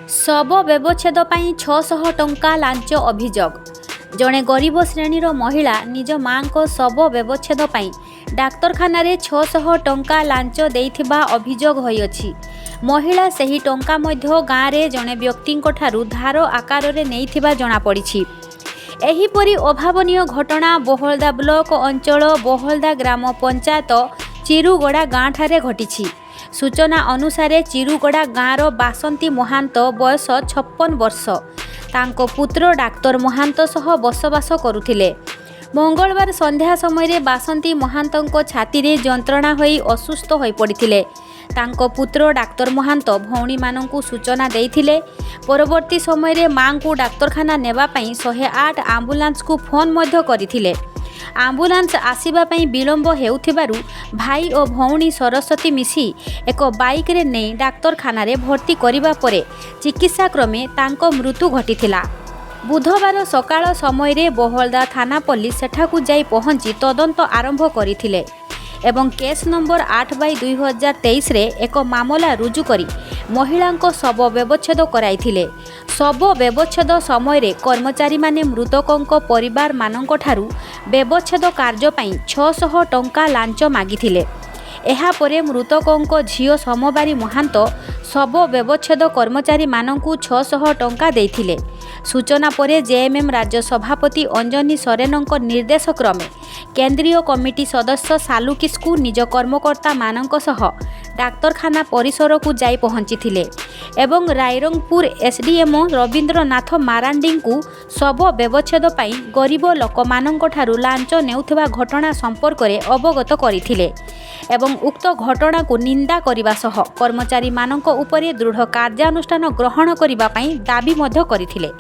ଶବ ବ୍ୟବଚ୍ଛେଦ ପାଇଁ 600 ଟଙ୍କା ଲାଞ୍ଚ ଅଭିଯୋଗ। ଜଣେ ଗରିବ ଶ୍ରେଣୀର ମହିଳା ନିଜ ମାଙ୍କ ଶବ ବ୍ୟବଚ୍ଛେଦ ପାଇଁ ଡାକ୍ତରଖାନାରେ 600 ଟଙ୍କା ଲାଞ୍ଚ ଦେଇଥିବା ଅଭିଯୋଗ ହୋଇଅଛି। ମହିଳା ସେହି ଟଙ୍କା ମଧ୍ୟ ଗାଁରେ ଜଣେ ବ୍ୟକ୍ତିଙ୍କଠାରୁ ଧାର ଆକାରରେ ନେଇଥିବା ଜଣାପଡ଼ିଛି। ଏହିପରି ଅଭାବନୀୟ ଘଟଣା ବହଳଦା ବ୍ଲକ ଅଞ୍ଚଳ ବହଳଦା ଗ୍ରାମ ପଞ୍ଚାୟତ ଚିରୁଗଡ଼ା ଗାଁଠାରେ ଘଟିଛି। ସୂଚନା ଅନୁସାରେ, ଚିରୁଗଡ଼ା ଗାଁର ବାସନ୍ତୀ ମହାନ୍ତ, ବୟସ 56 ବର୍ଷ, ତାଙ୍କ ପୁତ୍ର ଡାକ୍ତର ମହାନ୍ତ ସହ ବସବାସ କରୁଥିଲେ। ମଙ୍ଗଳବାର ସନ୍ଧ୍ୟା ସମୟରେ ବାସନ୍ତୀ ମହାନ୍ତଙ୍କ ଛାତିରେ ଯନ୍ତ୍ରଣା ହୋଇ ଅସୁସ୍ଥ ହୋଇପଡ଼ିଥିଲେ। ତାଙ୍କ ପୁତ୍ର ଡାକ୍ତର ମହାନ୍ତ ଭଉଣୀମାନଙ୍କୁ ସୂଚନା ଦେଇଥିଲେ। ପରବର୍ତ୍ତୀ ସମୟରେ ମାଙ୍କୁ ଡାକ୍ତରଖାନା ନେବା ପାଇଁ 108 ଆମ୍ବୁଲାନ୍ସକୁ ଫୋନ୍ ମଧ୍ୟ କରିଥିଲେ। ଆମ୍ବୁଲାନ୍ସ ଆସିବା ପାଇଁ ବିଳମ୍ବ ହେଉଥିବାରୁ ଭାଇ ଓ ଭଉଣୀ ସରସ୍ୱତୀ ମିଶି ଏକ ବାଇକ୍ରେ ନେଇ ଡାକ୍ତରଖାନାରେ ଭର୍ତ୍ତି କରିବା ପରେ ଚିକିତ୍ସା କ୍ରମେ ତାଙ୍କ ମୃତ୍ୟୁ ଘଟିଥିଲା। ବୁଧବାର ସକାଳ ସମୟରେ ବହଳଦା ଥାନା ପୋଲିସ ସେଠାକୁ ଯାଇ ପହଞ୍ଚି ତଦନ୍ତ ଆରମ୍ଭ କରିଥିଲେ ଏବଂ କେସ୍ ନମ୍ବର 8/2023ରେ ଏକ ମାମଲା ରୁଜୁ କରି ମହିଳାଙ୍କ ଶବ ବ୍ୟବଚ୍ଛେଦ କରାଇଥିଲେ। ଶବ ବ୍ୟବଚ୍ଛେଦ ସମୟରେ କର୍ମଚାରୀମାନେ ମୃତକଙ୍କ ପରିବାରମାନଙ୍କଠାରୁ ବ୍ୟବଚ୍ଛେଦ କାର୍ଯ୍ୟ ପାଇଁ 600 ଟଙ୍କା ଲାଞ୍ଚ ମାଗିଥିଲେ। ଏହାପରେ ମୃତକଙ୍କ ଝିଅ ସୋମବାରୀ ମହାନ୍ତ ଶବ ବ୍ୟବଚ୍ଛେଦ କର୍ମଚାରୀମାନଙ୍କୁ 600 ଟଙ୍କା ଦେଇଥିଲେ। ସୂଚନା ପରେ ଜେଏମ୍ଏମ୍ ରାଜ୍ୟ ସଭାପତି ଅଞ୍ଜନୀ ସୋରେନଙ୍କ ନିର୍ଦ୍ଦେଶ କ୍ରମେ କେନ୍ଦ୍ରୀୟ କମିଟି ସଦସ୍ୟ ସାଲୁ କିସ୍କୁ ନିଜ କର୍ମକର୍ତ୍ତାମାନଙ୍କ ସହ ଡାକ୍ତରଖାନା ପରିସରକୁ ଯାଇ ପହଞ୍ଚିଥିଲେ ଏବଂ ରାଇରଙ୍ଗପୁର ଏସ୍ଡିଏମ୍ଓ ରବୀନ୍ଦ୍ରନାଥ ମାରାଣ୍ଡିଙ୍କୁ ଶବ ବ୍ୟବଚ୍ଛେଦ ପାଇଁ ଗରିବ ଲୋକମାନଙ୍କଠାରୁ ଲାଞ୍ଚ ନେଉଥିବା ଘଟଣା ସମ୍ପର୍କରେ ଅବଗତ କରିଥିଲେ ଏବଂ ଉକ୍ତ ଘଟଣାକୁ ନିନ୍ଦା କରିବା ସହ କର୍ମଚାରୀମାନଙ୍କ ଉପରେ ଦୃଢ଼ କାର୍ଯ୍ୟାନୁଷ୍ଠାନ ଗ୍ରହଣ କରିବା ପାଇଁ ଦାବି ମଧ୍ୟ କରିଥିଲେ।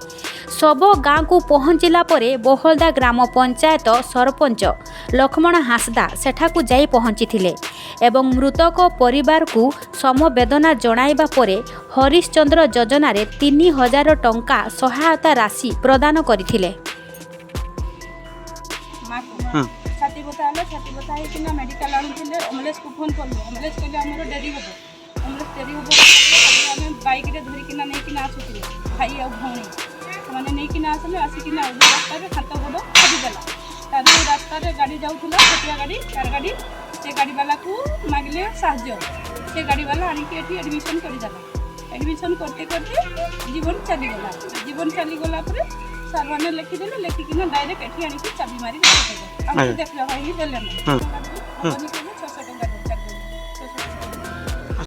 ଶବ ଗାଁକୁ ପହଞ୍ଚିଲା ପରେ ବହଳଦା ଗ୍ରାମ ପଞ୍ଚାୟତ ସରପଞ୍ଚ ଲକ୍ଷ୍ମଣ ହାଁସଦା ସେଠାକୁ ଯାଇ ପହଞ୍ଚିଥିଲେ ଏବଂ ମୃତକ ପରିବାରକୁ ସମବେଦନା ଜଣାଇବା ପରେ ହରିଶ୍ଚନ୍ଦ୍ର ଯୋଜନାରେ 3000 ଟଙ୍କା ସହାୟତା ରାଶି ପ୍ରଦାନ କରିଥିଲେ। ମାକୁ ଛାତି ବଥା ହେଲା। ଛାତି ବଥା ହେଇକିନା ମେଡ଼ିକାଲ ଆଣୁଥିଲେ। ଅମଲେଶକୁ ଫୋନ୍ କଲୁ। ଅମଲେଶ କହିଲେ, ଆମର ଡେରି ହେବ। ଅମଲେଶ ଡେରି ହେବ କହିଲା। ତାପରେ ଆମେ ବାଇକ୍ରେ ଧରିକିନା ନେଇକିନା ଆସୁଥିଲେ ଭାଇ ଆଉ ଭଉଣୀ। ସେମାନେ ନେଇକିନା ଆସିଲେ। ଆସିକିନା ଅଧା ରାସ୍ତାରେ ହାତ ଗୋଡ଼ ଖସିଦେଲା ତାର। ରାସ୍ତାରେ ଗାଡ଼ି ଯାଉଥିଲା, ଛୋଟିଆ ଗାଡ଼ି, କାର ଗାଡ଼ି। ସେ ଗାଡ଼ିବାଲାକୁ ମାଗିଲେ ସାହାଯ୍ୟ। ସେ ଗାଡ଼ିବାଲା ଆଣିକି ଏଠି ଆଡ଼ମିସନ୍ କରିଦେଲା। ଆଡ଼ମିସନ୍ କରତେ କରତେ ଜୀବନ ଚାଲିଗଲା। ଜୀବନ ଚାଲିଗଲା ପରେ ସାର୍ମାନେ ଲେଖିଦେଲେ। ଲେଖିକିନା ଡାଇରେକ୍ଟ ଏଠି ଆଣିକି ଚାବି ମାରି ରଖିଦେଲେ। ଆମକୁ ଦେଖିବା ପାଇଁ ଦେଲେ ନାହିଁ। ହବନି।